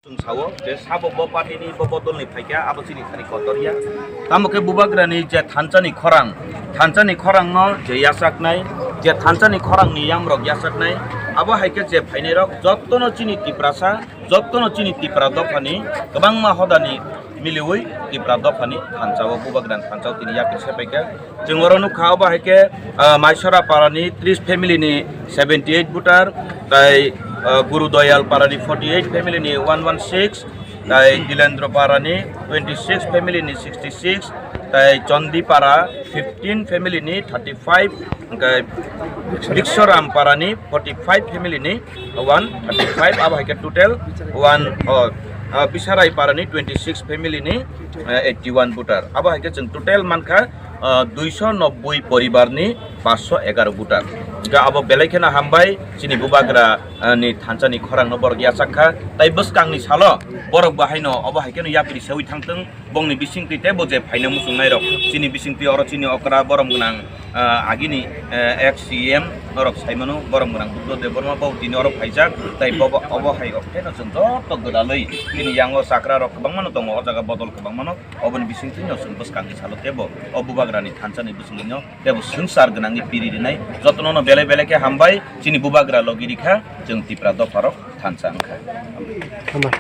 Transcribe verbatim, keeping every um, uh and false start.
Chwng sao je sabo bo party ni, bo bodol ni phaikha, abo chini thani kotor ya. Tamo khe Bubagra ni je thansa ni khorang, thansa ni khorang no je yachak nai, je thansa ni khorang ni yamrok yachak nai, abo hai khe je phainai rok jotto no chini Tiprasa, jotto no chini Tipra dopha ni kwbangma hoda ni miliwi Tipra dopha ni thansa o Bubagra ni thansa o tini yapri se phaikha. Chwng oro nukha, obo hai khe, ah, Maisora para ni tris family ni seventy eight voter, tai, ah, Guru Doyal para ni forty eight family ni one one six, tai Dilendra para ni twenty six family ni sixty six, tai Chondi para fifteen family ni thirty five, hwnkhe Biksoram para ni forty five family ni one thirty five, abo hai khe total one, oh, ah, Bisarai para ni twenty six family ni, eh, eighty one voter. Abo hai khe chwng total mankha, ah, duiso nobboi poribar ni paanch sho egaroh voter. Hwnkhe abo belai kheno hambai, chini Bubagra, ah, ni thansa ni khorang no borok yachak kha. Tai bwskang ni salo borok bo haino obo hai kheno yapri sewi thangtwng. Bongni bisingtwi tei bo je phaina muchungnai rok, chini bisingtwi oro chini okra borom gwnang, ah, agini, eh, ex C M norok saimano, borom gwnang Buddo Debbarma bo tini oro phaijak, tai bobo obo hai okheno chwng joto gwdalwi chini yango chakra rok kwbangmano tongo, o jaga bodol kwbangmano, oboni bisingtwi no chwng bwskangni salo tebo o Bubagrani thansa ni bisingtwi no tebo swngchar gwnangni piri rinai. Jotono no belai belai khe hambai, chini Bubagra logi rikha, chwng Tipra dopha rok thansa wngkha.